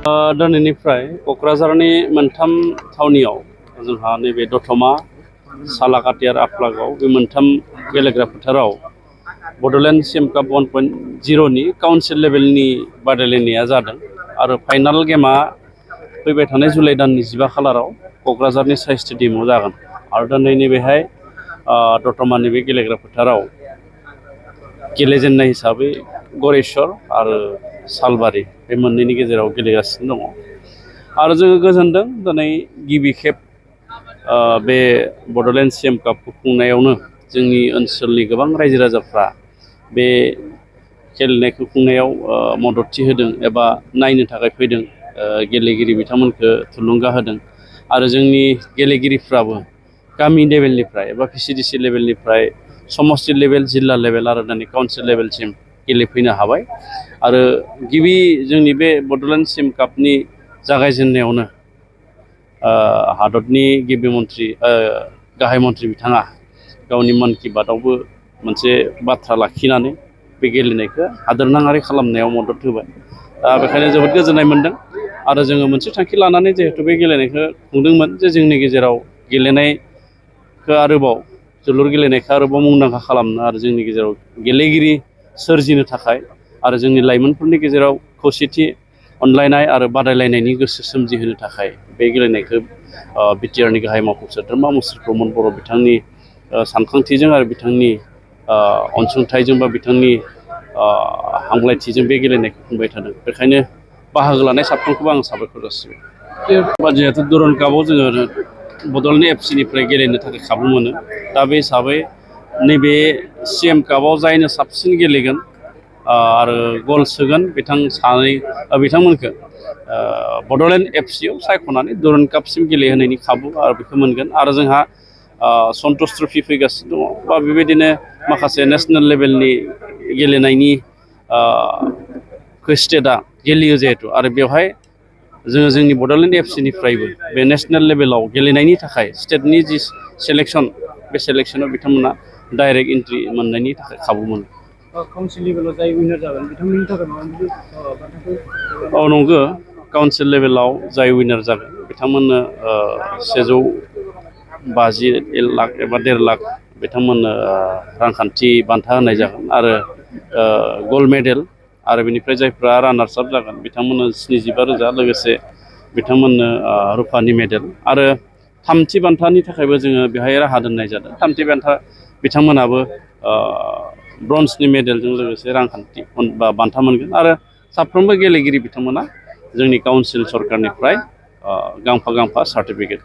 दिनैनिफ्राय क'क्राझारनि मोनथाम थावनियाव जोंहा नैबे दतमा सालाकाटि आरो आफलागाव बे मोनथाम गेलेग्रा फोथाराव बड'लेण्ड सिएम काप 1.0नि काउन्सिल लेभेलनि बादायलायनाया जादों आरो फाइनाल गेमा फैबाय थानाय जुलाइ दाननि 15 खालाराव क'क्राझारनि साइ स्टेडियामाव जागोन आरो दा नैबेहाय दतमानि बे गेलेग्रा फोथाराव गेलेजेननाय हिसाबै गरेस्वर आरो सालबारि बे मोननैनि गेजेराव गेलेगासिनो दङ आरो जोङो गोजोनदों दिनै गिबि खेब बे बड'लेण्ड सिएम कापखौ खुंनायावनो जोंनि ओनसोलनि गोबां रायजो राजाफ्रा बे गेलेनायखौ खुंनायाव मददथि होदों एबा नायनो थाखाय फैदों गेलेगिरि बिथांमोनखौ थुलुंगा होदों आरो जोंनि गेलेगिरिफ्राबो गामि लेभेलनिफ्राय एबा VCDC लेभेलनिफ्राय समष्टि लेभेल जिल्ला लेभेल आरो दानि काउन्सिल लेभेलसिम गेलेफैनो हाबाय आरो गिबि जोंनि बे बड'लेण्ड सिएम कापनि जागायजेननायावनो हादरनि गिबि मन्थ्रि गाहाय मन्थ्रि बिथाङा गावनि मन कि बातआवबो मोनसे बाथ्रा लाखिनानै बे गेलेनायखौ हादोरनाङारि खालामनायाव मदद होबाय दा बेखायनो जोबोद गोजोननाय मोन्दों आरो जोङो मोनसे थांखि लानानै जिहेतु बे गेलेनायखौ खुंदोंमोन जे जोंनि गेजेराव गेलेनायखौ आरोबाव जोलुर गेलेनायखौ आरोबाव मुंदांखा खालामनो आरो जोंनि गेजेराव गेलेगिरि सोरजिनो थाखाय आरो जोंनि लाइमोनफोरनि गेजेराव खौसेथि अनलायनाय आरो बादायलायनायनि गोसो सोमजिहोनो थाखाय बे गेलेनायखौ बिटिआरनि गाहाय मावफुं सोद्रोमा मुश्री प्रमद बर' बिथांनि सानखांथिजों आरो बिथांनि अनसुंथाइजों बा बिथांनि हामलायथिजों बे गेलेनायखौ खुंबाय थादों बेखायनो बाहागो लानाय साफ्रोमखौबो आं साबायखर जासिबाय जिहेतु दुरान कापआव जोङो बड'लेण्ड FCनिफ्राय गेलेनो थाखाय खाबु मोनो दा बे हिसाबै नैबे सिएम कापआव जायनो साबसिन गेलेगोन आरो गल सोगोन बिथांमोनखौ बड'लेण्ड FCआव सायख'नानै दुरान कापसिम गेलेहोनायनि खाबु आरो बेखौ मोनगोन आरो जोंहा सन्तोष ट्रफि फैगासिनो दङ बा बेबायदिनो माखासे नेसनेल लेभेलनि गेलेनायनि स्टेटआ गेलेयो जिहेतु आरो बेवहाय जोङो जोंनि बड'लेण्ड FCनिफ्रायबो बे नेसनेल लेभेलाव गेलेनायनि थाखाय स्टेटनि जि सेलेक्सन बे सेलेक्सनाव बिथांमोना डाइरेक्ट एन्ट्रि मोननायनि थाखाय खाबु मोनो। काउन्सिल लेभेलाव जाय उइनार जागोन बिथांमोननि थाखाय माबा औ नंगौ काउन्सिल लेभेलाव जाय उइनार जागोन बिथांमोननो 150 लाख एबा 1.5 लाख बिथांमोननो रांखान्थि बान्था होनाय जागोन आरो गल्ड मेडेल आरो बेनिफ्राय जायफ्रा रानार्स आप जागोन बिथांमोननो 75,000 लोगोसे बिथांमोननो रुपानि मेडेल आरो थामथि बान्थानि थाखायबो जोङो बेहाय राहा दोननाय जादों थामथि बान्था बिथांमोनाबो ब्रन्जनि मेडेलजों लोगोसे रांखान्थि बान्था मोनगोन आरो साफ्रोमबो गेलेगिरि बिथांमोना जोंनि काउन्सिल सरकारनिफ्राय गांफा गांफा सार्टिफिकेट